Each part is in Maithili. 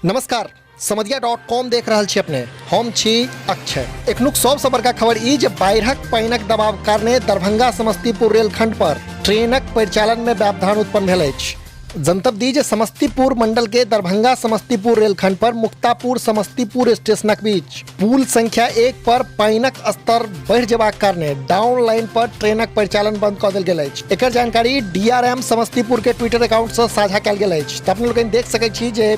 नमस्कार, समदिया डॉट कॉम देख रहल छी अपने। हम छी अक्षय। एखनुक सबसँ बड़का खबर ई जे बाढ़िक पानिक दबाव कारणे दरभंगा समस्तीपुर रेलखंड पर ट्रेनक परिचालन में व्यवधान उत्पन्न भेल अछि। जनतब दी जे समस्तीपुर मंडल के दरभंगा समस्तीपुर रेलखंड पर मुक्तापुर समस्तीपुर स्टेशनक बीच पुल संख्या 1 पर पानिक स्तर बढ़ि जेबाक कारणे डाउन लाइन पर ट्रेनक परिचालन बंद कऽ देल गेल अछि। एकर जानकारी डीआरएम समस्तीपुर के ट्विटर अकाउंट से साझा कयल गेल अछि। तऽ अपने लोकनि देख सकैत छी जे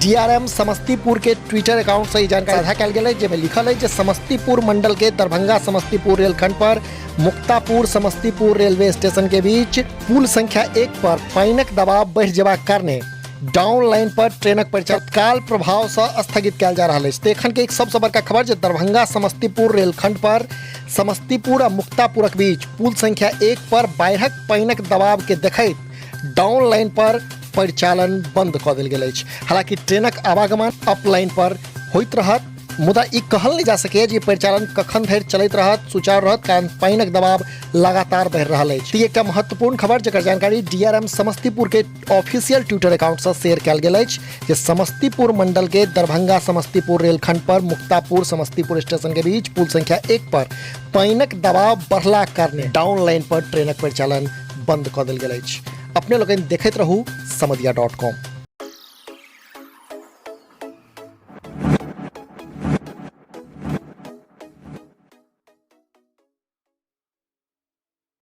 डीआरएम समस्तीपुर के ट्विटर अकाउंट से ई जानकारी साझा कयल गेल अछि, जाहिमे लिखल अछि जे समस्तीपुर मंडल के दरभंगा समस्तीपुर रेलखंड पर मुक्तापुर समस्तीपुर रेलवे स्टेशन के बीच पुल संख्या 1 पर पानिक दबाव बढ़ि जेबाक कारणे डाउन लाइन पर ट्रेनक परिचालन तत्काल प्रभाव से स्थगित कयल जा रहल अछि। तऽ एखन के एक सबसँ बड़का खबर जे दरभंगा समस्तीपुर रेलखंड पर समस्तीपुर आ मुक्तापुरक बीच पुल संख्या 1 पर बाढ़िक पानिक दबाव के देखैत डाउन लाइन पर परिचालन बंद कऽ देल गेल अछि। हालांकि ट्रेनक आवागमन अप लाइन पर होइत रहत, मुदा ई कहल नहि जा सकैए जे परिचालन कखन धरि चलैत रहत, सुचारू रहत, कारण पानिक दबाव लगातार बढ़ि रहल अछि। ई एकटा महत्वपूर्ण खबर जकर जानकारी डीआरएम समस्तीपुर के ऑफिशियल ट्विटर अकाउंट से शेयर कयल गेल अछि जे समस्तीपुर मंडल के दरभंगा समस्तीपुर रेलखंड पर मुक्तापुर समस्तीपुर स्टेशन के बीच पुल संख्या 1 पर पानिक दबाव बढ़लाक कारणे डाउन लाइन पर ट्रेनक परिचालन बंद कऽ देल गेल अछि। अपने लोकनि देखैत रहू समदिया डॉट कॉम।